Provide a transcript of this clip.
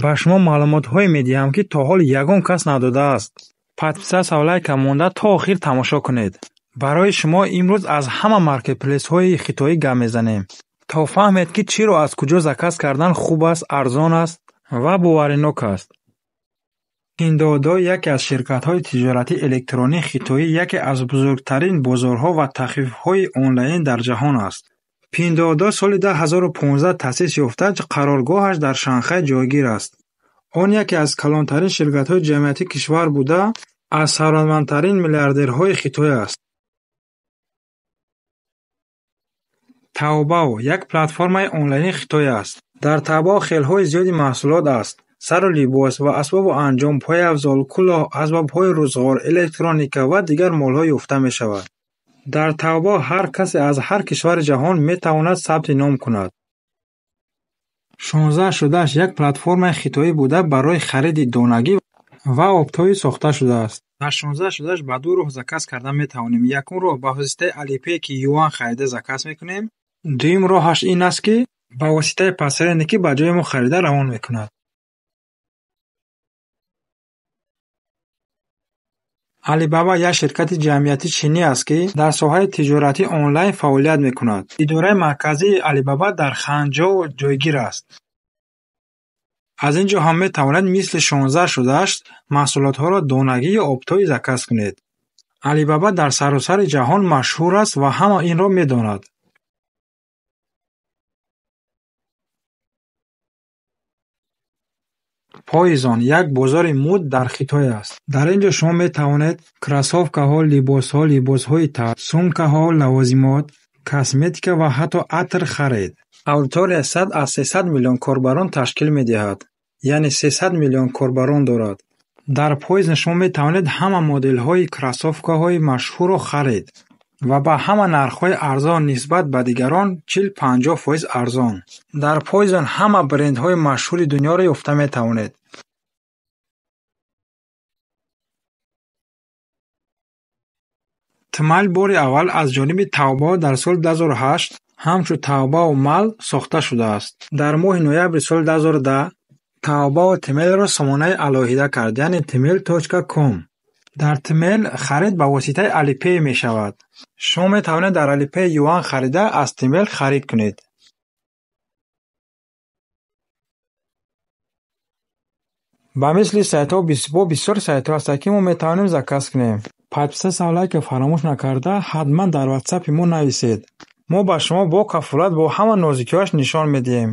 Ба шумо маълумотҳое медиҳам, ки то ҳол ягон кас надодааст. Подписаться, лайка монда то охир тамошо кунед. Барои шумо имрӯз аз ҳама маркетплейсҳои хитоӣ гап мезанем, то фаҳмед, ки чиро аз куҷо заказ кардан хуб аст, арзон аст ва боваринок аст. Пиндуодуо яке аз ширкатҳои тиҷоратии электронии хитоӣ, яке аз бузургтарин бозорҳо ва тахфифҳои онлайн дар ҷаҳон аст. Пиндуодуо соли 2015 таъсис ёфта, қароргоҳаш дар Шанхай ҷойгир аст. Он яке аз калонтарин ширкатҳои ҷамъиятии кишвар буда, аз сарватмандтарин миллиардерҳои Хитой аст. Таобао як платформаи онлайнии Хитой аст. Дар Таобао хелҳои зиёди маҳсулот аст: сару либос ва асбобу анҷом, пойафзол, кӯлоҳ, асбобҳои рӯзғор, электроника ва дигар молҳо ёфта мешавад. Дар Таобао ҳар касе аз ҳар кишвари ҷаҳон метавонад сабти ном кунад. 1668 як платформаи хитоӣ буда, барои хариди донагӣ ва оптовӣ сохта шудааст. Дар 1668 ба ду роҳ заказ карда метавонем. Якум роҳ ба воситаи Alipay, ки юан харида заказ мекунем. Дуюм роҳаш ин аст, ки ба воситаи посредник, ки ба ҷои мо харида равон мекунад. Алибаба як ширкати ҷамъиятии чинӣ аст, ки дар соҳаи тиҷорати онлайн фаъолият мекунад. Идораи марказии Алибаба дар Ханҷоу ҷойгир аст. Аз ин ҷо ҳам метавонед мисли 1668 маҳсулотҳоро донагӣ ё оптовӣ заказ кунед. Алибаба дар саросари ҷаҳон машҳур аст ва ҳама инро медонад. Poizon як бозори мӯд дар Хитой аст. Дар ин ҷо шумо метавонед кроссовкаҳо, либосҳо, либосҳои тар, сумкаҳо, лавозимот, косметика ва ҳатто атр харед. Аудиторияи сайт аз 300 миллион корбарон ташкил медиҳад, яъне 300 миллион корбарон дорад. Дар Poizon шумо метавонед ҳама моделҳои кроссовкаҳои машҳурро харед ва ба ҳама нархҳои арзон нисбат ба дигарон 40-50% арзон. Дар Poizon ҳама брендҳои машҳури дунёро ёфта метавонед. Tmall бори аввал аз ҷониби Taobao дар соли 2008 ҳамчун Taobao Mall сохта шудааст. Дар моҳи ноябри соли 2010 Taobao Tmall-ро сомонаи алоҳида кард, яъне tmall.com. Дар Tmall харид ба воситаи Alipay мешавад. Шумо метавонед дар Alipay юан харида аз Tmall харид кунед. Ба мисли сайтҳо бо бисёр сайтҳо ҳастанд, ки мо метавонем заказ кунем. Подписаться, лайка фаромӯш накарда, ҳатман дар ватсапи мо нависед. Мо ба шумо бо кафолат бо ҳама нозукиҳояш нишон медиҳем.